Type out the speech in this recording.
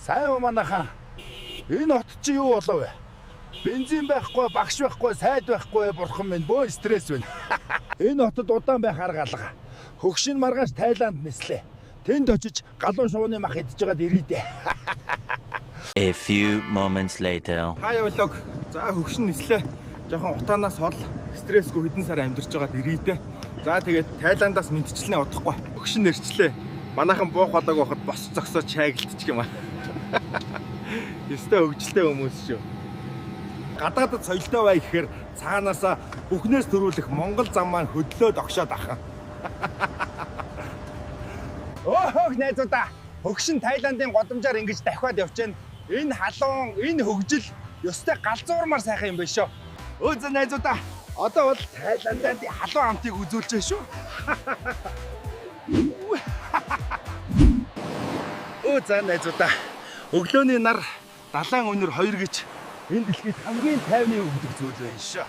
Сайн уу, манайхан? Энэ хот чи юу болов вэ? Бензин байхгүй, багш байхгүй, сайд байхгүй, бурхан минь, бөө стресс байна. Энэ хотод удаан байх арга алга. Хөгшин маргааш Таиланд нислээ. Тэнд очиж галуу шувууны мах идэж байгаад ирээ дээ. A few moments later. Хай vlog. За, хөгшин нислээ. Жохон утаанаас хол, стрессгүй хэдэн сар амьдарч байгаад ирээ дээ. За, тэгээд Тайландаас мэндчилнэ удахгүй. Хөгшин нэрчлээ. Манайхан буух болоог байхад бос зогсоо чайглдчих юм аа. Ёстой хөгжилтэй хүмүүс шүү. Гадаадад соёлтой бай гэхээр цаанаасаа бүхнээс төрүүлэх Монгол зам маань хөдлөөд огшоод ахan. Өөхөх найзуудаа, хөгшин Таиландын годамжаар ингэж давхиад явж гэн. Энэ халуун, энэ хөгжил ёстой галзуурмаар сайхан юм байна шүү. Өө зэ найзуудаа, одоо бол Таиландын халуун амтыг үзүүлж байна шүү. Өө за найзуудаа, өглөөний нар далайн өнөр хоёр гэж энэ дэлхийд хамгийн тайвны өгдөг зүйл байна шүү.